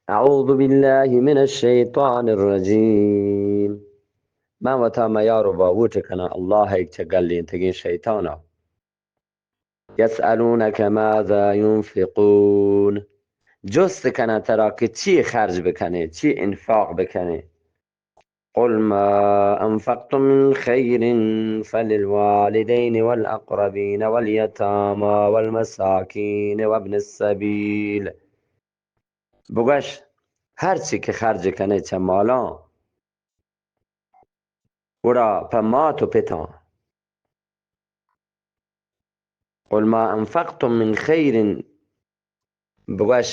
اعوذ باللہ من الشیطان الرجیم. من وتا میار و باوٹ کناں اللہ ء چہ گلینتگیں شیطان ء. یسألونک ماذا ینفقون، جست کناں ترا کہ چی خرج بکنے، چی انفاق بکنے. قل ما انفقتم من خیر فللوالدین والاقربین والیتامی والمساکین وابن السبیل. بگوش، ہرچی کہ خرج کنے چہ مالاں، گڑا پہ مات و پتاں. قل ما انفقتم من خیر، بگوش،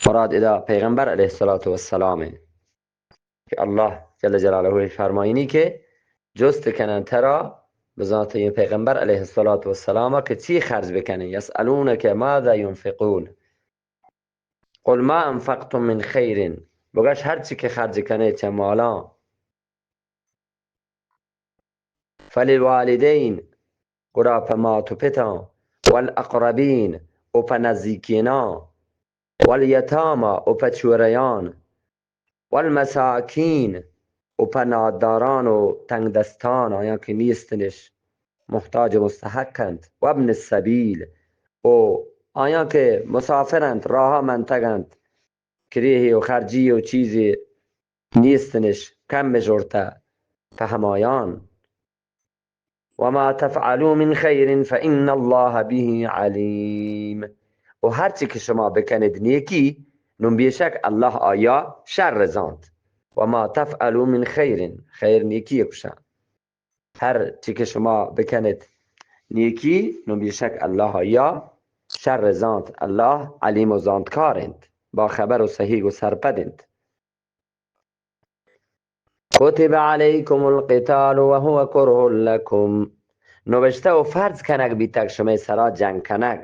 مراد ادا پیغمبر علیہ الصلوۃ والسلام انت کہ اللہ جل جلالہ فرمائنی کہ جست کنن ترا، بزانت یہ پیغمبر علیہ الصلوۃ والسلام کہ چی خرج بکنی. یسألونک ماذا ینفقون، قل ما انفقتم من خیر، بگش ہرچی کہ خرج کنے چہ مالاں، فللوالدین، گڑا پہ مات و پتاں، والاقربین، و پہ نزیکیناں، والیتامی، و پہ چوریان، والمساکین، و پہ ناداران و تنگ دستان، آیاں کہ نیستنش، محتاج و مستحق انت، وابن السبیل، و آیاں کہ مسافر انت، راہا منتگ انت، کریہی و خرجی و چیزی نیستنش، کم زرتہ پہ ہمایان. وما تفعلوا من خیر فإن الله به علیم. و ہرچی کہ شما بکنید نیکی، نون بیشک اللہ آیا شر زانت. وما تفعلوا من خیر، خیر نیکی گوشن. ہر چی کہ شما بکنید نیکی، نون بیشک اللہ آیا شر زانت. اللہ علیم و زانتکار انت، با خبر و سہیگ و سرپد انت. کتب علیکم القتال وهو کرہ لکم، نوشتہ و فرض کنگ بیتگ شمئے سرا جنگ کنگ.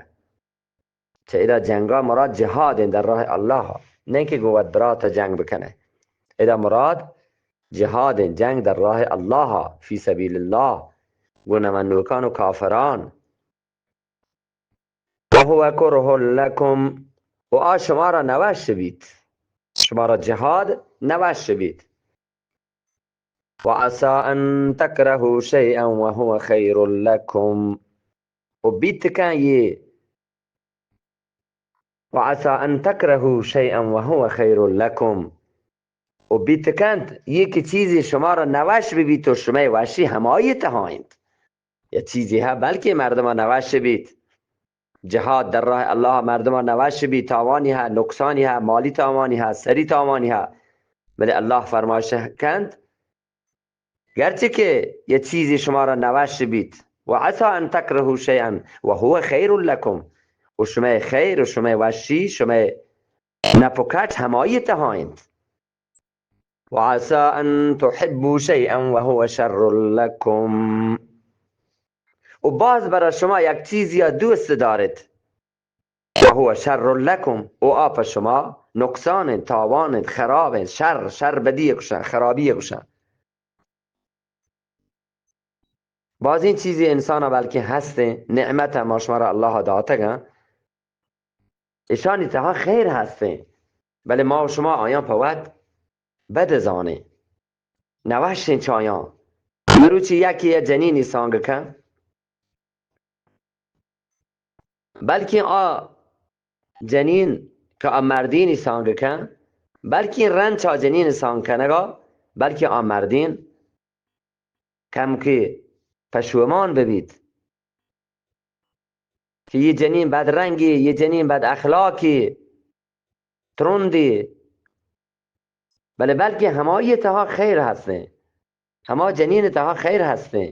چہ ادا جنگا مراد جہاد انت در راہ اللہ، نہ کہ گوں وت برات جنگ بکنے. ادا مراد جہاد انت، جنگ در راہ اللہ، فی سبیل اللہ، گوں نمنوکان و کافران. وهو کرہ لکم، و آ شمارا نوش بیت، شمارا جہاد نوش بیت. وعسى أن تكرهوا شيئا وهو خير لكم، و بیت کن یہ، وعسى أن تكرهوا شيئا وهو خير لكم، و بیت کنت یہ کہ چیزی شمارا نوش ببیت و شمئے وشی ہمائی تہا انت. یا چیزی ہا بلکہ مردما نوش بیت، جہاد در راہ اللہ مردما نوش بیت، تاوانی ہا، نقصانی ہا، مالی تاوانی ہا، سری تاوانی ہا، بلے اللہ فرمائش کنت، گرچہ کہ یہ چیزی شمارا نوش بیت، وعسى أن تكرهوا شيئا وهو خير لكم، و شمئے خیر و شمئے وشی، شمئے نپ و کٹ ہمائی تہا انت. وعسى أن تحبوا شيئا وهو شر لكم، و باز برا شما یک چیزی دوست دارت، وهو شر لكم، و آ پہ شما نقصان انت، تاوان انت، خراب انت، شر، شر بدی گوشن، خرابی گوشن. بازیں چیزی انسان بلکہ ہستیں، نعمت ما شمارا اللہ داتگاں، اشانی تہا خیر ہستیں، بلے ما و شما آیاں پہ وت بد زانیں، نوشیں چایاں. مروچی یکی یا جنینی سانگ کن، بلکیں آ جنین کہ آ مردینی سانگ کن، بلکیں رند چہ آ جنین سانگ کنگا، بلکیں آ مردین کمکے پشومان ببیت کہ یہ جنین بد رنگی، یہ جنین بد اخلاقی، ترندی، بلے بلکہ ہمائی تہا خیر ہستیں، ہما جنین تہا خیر ہستیں،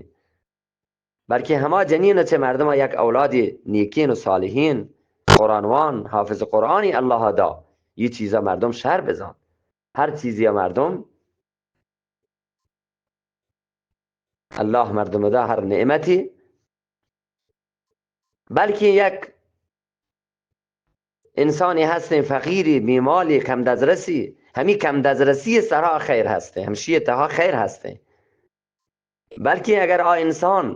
بلکہ ہما جنین چہ مردم یک اولادی نیکین و صالحین، قرآن وان، حافظ قرآنی اللہ دا، یہ چیزا مردم شر بزان. ہر چیزی مردم اللہ مردم دا ہر نعمتی، بلکہ یک انسانی ہستیں فقیری، بیمالی، کم دزرسی، ہمی کم دزرسی سرا خیر ہستیں، ہمشی تہا خیر ہستیں. بلکہ اگر آ انسان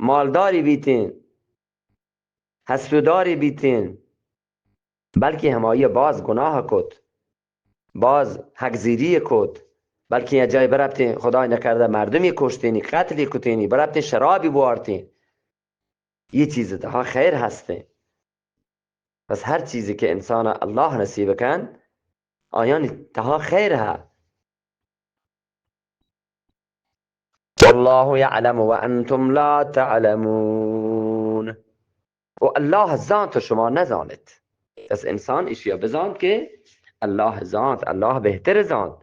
مالداری بیتیں، ہستوداری بیتیں، بلکیں ہمائی باز گناہ کت، باز حق زیری کت، بلکیں یک جاہے برپتیں، خدای نکردہ مردمی کشتینی، قتلی کتینی، برپتیں شرابی بوارتیں۔ یہ چیز تہا خیر ہستیں۔ پس ہر چیزی کہ انسان اللہ نصیب کن، آیانی تہا خیر ہے۔ والله يعلم وأنتم لا تعلمون۔ و اللہ زانت و شما نزانت۔ پس انسان اشیا بزانت کہ اللہ زانت، اللہ بہتر زانت۔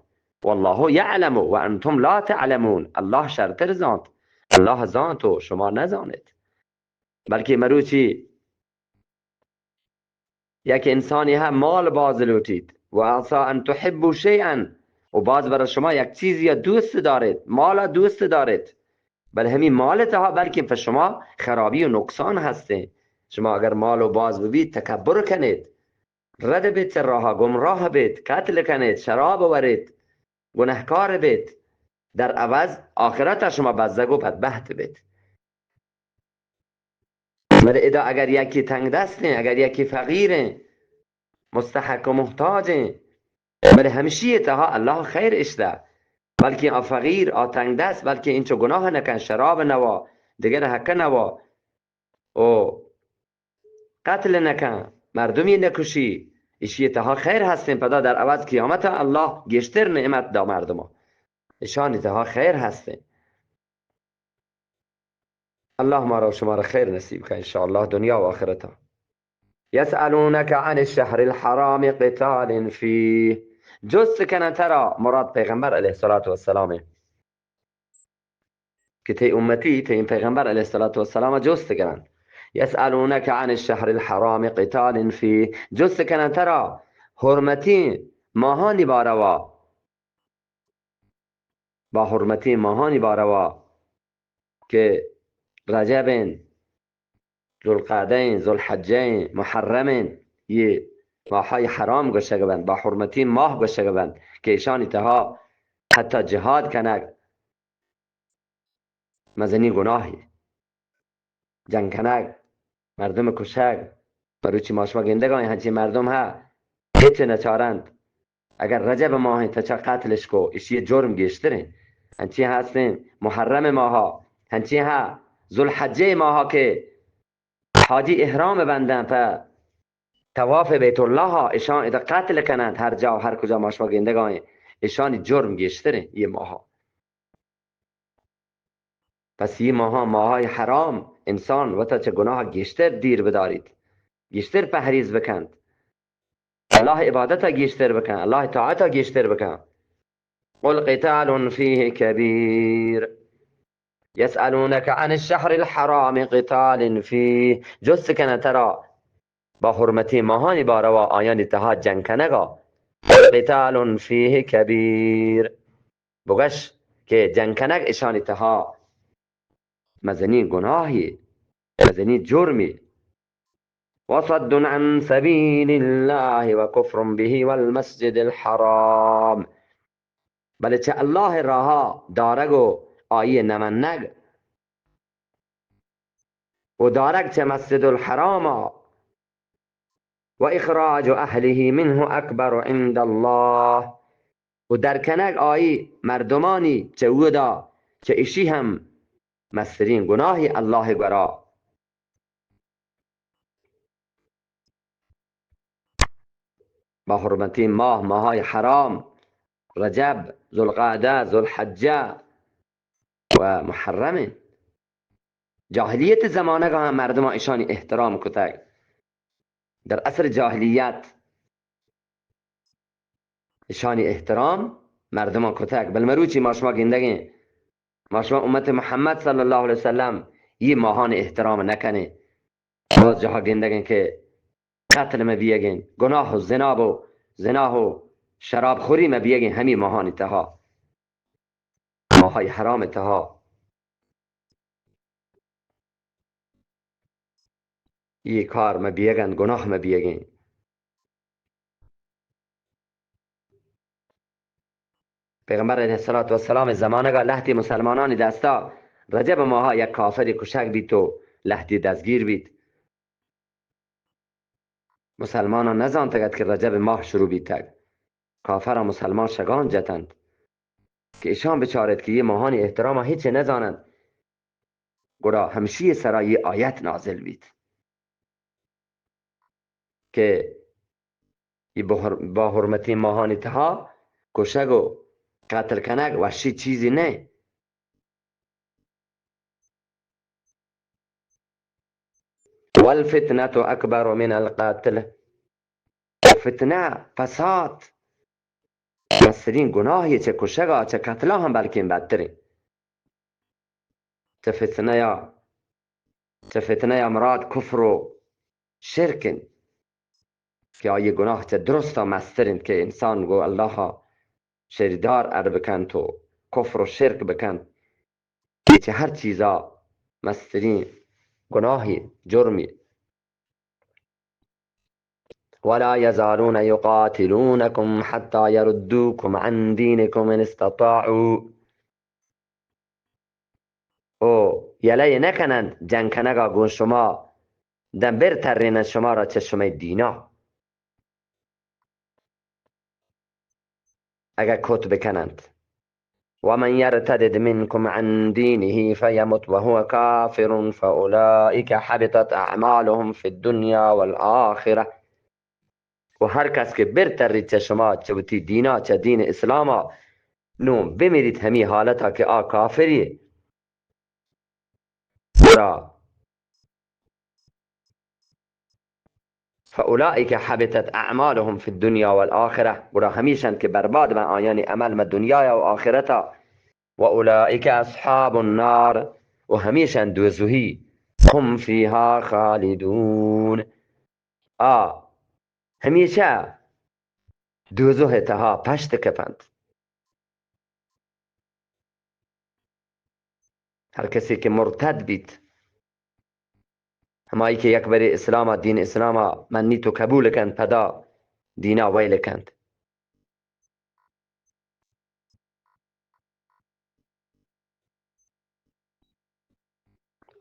والله يعلم وأنتم لا تعلمون۔ اللہ شرتر زانت، اللہ زانت و شما نزانت۔ بلکہ مروچی یک انسانی ہا مال باز لوٹیت، و عسى أن تحبوا شيئا، و باز برا شما یک چیزی دوست داریت، مالا دوست داریت، بل ہمی مال تہا بلکہ پہ شما خرابی و نقصان ہستیں۔ شما اگر مال و باز ببیت، تکبر کنیت، رد بیت چہ راہا، گمراہ بیت، قتل کنیت، شراب وریت، گنہکار بیت، در عوض آخرتا شما بزگ و بدبہت بیت۔ بلے ادا اگر یکی تنگ دستیں، اگر یکی فقیریں، مستحق و محتاجیں، بلے ہمشی تہا اللہ خیر اشتہ، بلکہ آ فقیر، آ تنگ دست، بلکہ انچو گناہ نکن، شراب نوا، دگر حق نوا، و قتل نکن، مردمی نکشی، اشی تہا خیر ہستیں، پدا در عوض قیامت اللہ گیشتر نعمت دا مردما، اشانی تہا خیر ہستیں۔ اللہ مارا و شمارا خیر نصیب کن انشاءاللہ دنیا و آخرتا۔ يسألونك عن الشهر الحرام قتال فيه۔ جست کنن ترا، مراد پیغمبر علیہ الصلوۃ والسلام کہ تئی امتی، تئی پیغمبر علیہ الصلوۃ والسلام جست کنن۔ يسألونك عن الشهر الحرام قتال فيه۔ جست کنن ترا حرمتی ماہانی باروا، با حرمتی ماہانی باروا کہ رجب انت، ذوالقعدہ انت، ذوالحجہ انت، محرم انت، یہ ماہای حرام گوشگ بنت، با حرمتی ماہ گوشگ بنت کہ ایشانی تہا حتی جہاد کنگ مزنی گناہی۔ جنگ کنگ، مردم کشگ، مروچی ما شما گندگائیں ہنچیں مردم ہا ہچ نچارنت۔ اگر رجب ماہ انت، تچا قتلش کو، اشی جرم گیشتریں۔ ہنچیں ہستیں محرم ماہا، ہنچیں ہا ذوالحجہ ماہا کہ حاجی احرام بندن پہ طواف بیت اللہ، اشان ادا قتل کننت ہر جا، ہر کجا ما شما گندگائیں، اشانی جرم گیشتریں یہ ماہا۔ پس یہ ماہاں، ماہای حرام، انسان وتا چہ گناہ گیشتر دیر بداریت، گیشتر پہریز بکنت، اللہ عبادتا گیشتر بکن، اللہ طاعتا گیشتر بکن۔ قل قتال فيه كبير يسألونك عن الشهر الحرام قتال فيه، جست کنن ترا با حرمتی ماہانی باروا آیانی تہا جنگ کنگا۔ قتال فيه كبير، بگش کہ جنگ کنگ اشانی تہا مزنی گناہی، مزنی جرمی۔ وصد عن سبيل الله وكفر به والمسجد الحرام، بلے چہ اللہ راہا دارگ و آئی نمنگ و دارگ چہ مسجد الحراما، و اخراج اهله منه اکبر عند الله، و درکنگ آئی مردمانی چہ اودا، چہ اشی ہم مسترین گناہی اللہ گورا۔ با حرمتی ماہ، ماہای حرام، رجب، ذوالقعدہ، ذوالحجہ و محرم انت۔ جاہلیت زمانگا ہم مردمان اشانی احترام کتگ۔ در عصر جاہلیت اشانی احترام مردمان کتگ، بل مروچی ما شما گندگیں، ما شما امت محمد صلی اللہ علیہ وسلم یہ ماہان احترام نکنیں۔ باز جاہا گندگیں کہ قتل مہ بیگیں، گناہ و زنا بو، زنا و شراب خوری مہ بیگیں ہمی ماہانی تہا، ماہای حرام تہا۔ یہ کار مہ بیگن، گناہ مہ بیگیں۔ پیغمبر علیہ الصلوۃ والسلام زمانگا لہتی مسلمانانی دستا رجب ماہا یک کافری کشگ بیت و لہتی دستگیر بیت۔ مسلماناں نزانتگ ات کہ رجب ماہ شروع بیتگ۔ کافراں مسلمان شگان جتنت کہ اشان بچارت کہ یہ ماہانی احتراما ہچے نزاننت۔ گڑا ہمشی سرا یہ آیت نازل بیت کہ یہ بہر-، با حرمتی ماہانی تہا کشگ و قتل کنگ وشی چیزی نہ۔ والفتنة أكبر من القتل۔ فتنہ، فساد، مسترین گناہی چہ کشگا، چہ قتلا ہم بلکیں بدتریں۔ چہ فتنہ یا، چہ فتنہ یا مراد کفر و شرک انت کہ آئی گناہ چہ درستا مستر انت کہ انسان گو اللہ شریدار اڈ بکنت و کفر و شرک بکنت۔ اے چہ ہر چیزا مسترین گناہی، جرمی۔ ولا يزالون يقاتلونكم حتى يردوكم عن دينكم إن استطاعوا۔ او یلہ نکنند جنگ کنگا گون شما دم بر ترینند شما را چہ شمئے دینا۔ اگہ کت بکننت۔ ومن يرتدد منكم عن دينه فيمت وهو كافر فأولئك حبطت أعمالهم في الدنيا والآخرة۔ و ہر کس کہ بر تریت چہ شما، چہ وتی دینا، چہ دین اسلاما، نوں بمیریت ہمی حالتا کہ آ کافری۔ گڑا فأولئك حبطت أعمالهم في الدنيا والآخرة، گڑا ہمیشن کہ برباد بن آیانی عمل مہ دنیایا و آخرتا۔ وأولئك أصحاب النار، و ہمیشن دوزہی، هم فيها خالدون، آ ہمیشہ دوزہ تہا پشت کپنت۔ ہر کسی کہ مرتد بیت، ہمائی کہ یک برے اسلاما، دین اسلاما منیت و قبول کنت، پدا دینا ویل کنت۔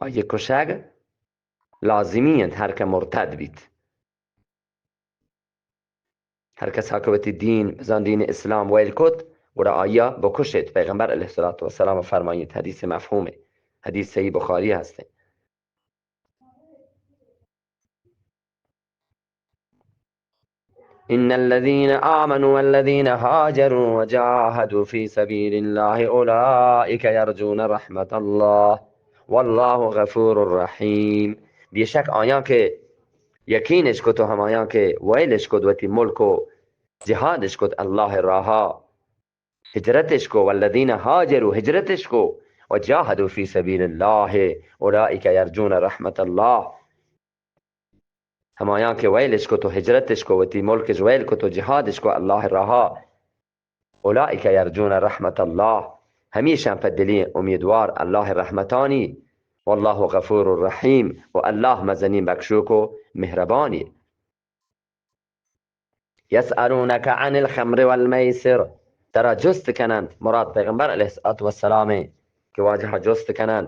آئی کشگ لازمی انت، ہر کہ مرتد بیت۔ ہر کسا کہ وتی دین، بزان دین اسلام ویل کت، گڑا آئیا بکشیت۔ پیغمبر علیہ الصلوۃ والسلام فرمائیت، حدیث مفہوم ہے، حدیث صحیح بخاری ہستے۔ إن الذين آمنوا والذين هاجروا وجاهدوا في سبيل الله أولئك يرجون رحمة الله والله غفور رحيم۔ بیشک آیاں کہ یقین اش کت و ہمایاں کہ ویل اش کت وتی ملک و جہاد اش کت اللہ راہا، ہجرت اش کو، والذین هاجروا، ہجرت اش کو، وجاهدوا في سبيل الله أولئك يرجون رحمة الله۔ ہمایاں کہ ویل اش کت و ہجرت اش کو، وتی ملک اش ویل کت و جہاد اش کو اللہ راہا، أولئك يرجون رحمة الله، ہمیشاں پہ دلیں امیدوار اللہ رحمتانی، والله غفور رحيم، و اللہ مزنیں بخشوک و مہربانی۔ يسألونك عن الخمر والميسر، ترا جست کنند، مراد پیغمبر علیہ الصلوۃ والسلام کہ واجہ جست کنند،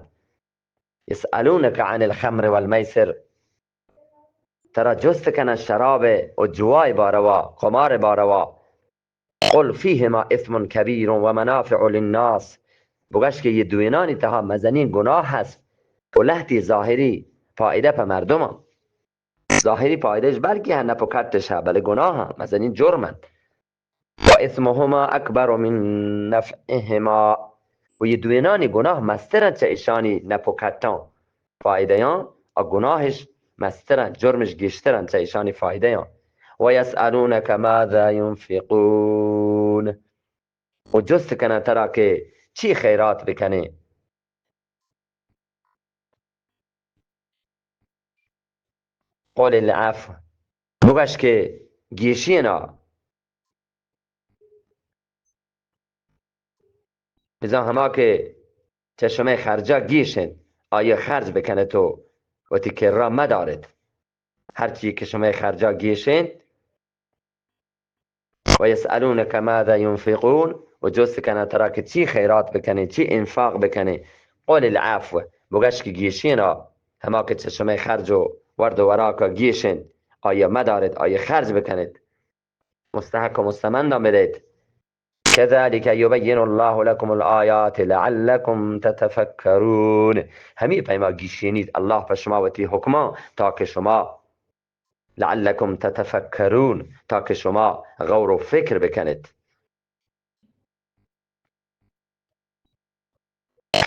يسألونك عن الخمر والميسر، ترا جست کنند شراب و جوائے باروا، قمار باروا۔ قل فيهما إثم كبير ومنافع للناس، بگش کہ یہ دوینانی تہا مزنیں گناہ ہست و لہتی ظاہری فائدہ پہ مردماں۔ ظاہری فائدہ اش بلکہ ہاں نپ و کٹش ہا، بلے گناہ ہاں، مزنیں جرم انت۔ وإثمهما أكبر من نفعهما، و یہ دوینانی گناہ مستر انت چہ اشانی نپ و کٹاں، فائدیاں، ا گناہش مستر انت، جرمش گیشتر انت چہ اشانی فائدیاں۔ ويسألونك ماذا ينفقون، و جست کنن ترا کہ چی خیرات بکنیں۔ قل العفو، بگش کہ گیشینا، بزاں ہما کہ چہ شمئے خرجا گیش انت، آئی خرج بکنت و وتی کرا مدارت۔ ہرچی کہ شمئے خرجا گیش انت، ويسألونك ماذا ينفقون، و جست کنن ترا کہ چی خیرات بکنیں، چی انفاق بکنیں۔ قل العفو، بگش کہ گیشینا ہما کہ چہ شمئے خرج و ورد و وراکا گیش انت، آیا مدارت، آیا خرج بکنت، مستحق و مستمندان بدهت. كذلك يبين الله لكم الآيات لعلكم تتفكرون. همی پیما گیشینیت الله په شما وتی حکمان، تا که شما، لعلكم تتفكرون، تا که شما غور و فکر بکنت.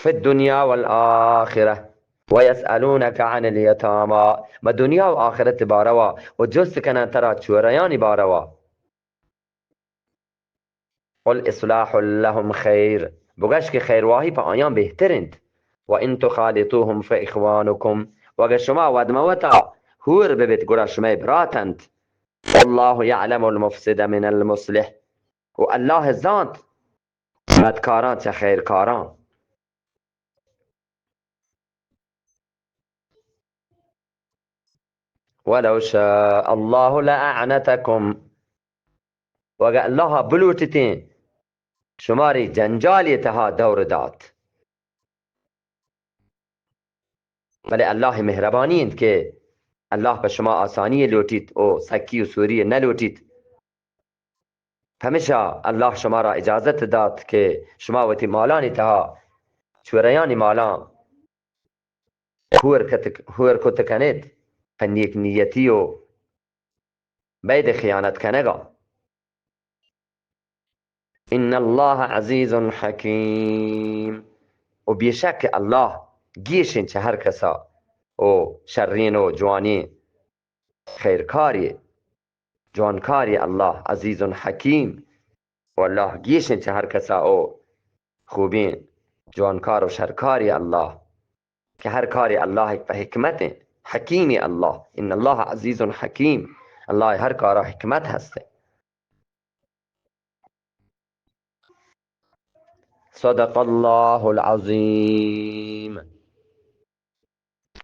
في الدنيا والآخرة ويسألونك عن اليتامى، ما دنیا و آخرت باروا و جست کنن ترا چوریانی باروا. قل اصلاح لهم خير، بگش که خیرواهی په آیان بهتر انت. وإن تخالطوهم فإخوانكم، و اگر شما ودموتا هور ببیت گڑا شمئے برات انت. والله يعلم المفسد من المصلح، و الله زانت بدکاران چه خیرکاران. ولو شاء الله لأعنتكم، و اگر الله بلوٹتیں شماری جنجالی تها دور دات. بلے الله مهربانی انت که الله په شما آسانی لوٹیت و سکی و سوری نلوٹیت. پمیشا الله شما را اجازت دات که شما وتی مالانی تها چوریانی مالان هور کت، هور کت کنیت په نیک نیتی و بید خیانت کنگا. إن الله عزيز حكيم، و بیشک الله گیشیں چه هر کسا و شرین و جوانیں خیرکاری، جوانکاری الله عزیز حکیم، و الله گیشیں چه هر کسا و خوبیں جوانکار و شرکاری الله که هر کاری الله په حکمت، حکیمی الله. إن الله عزيز حكيم، الله هر کارا حکمت هسته. صدق الله العظيم.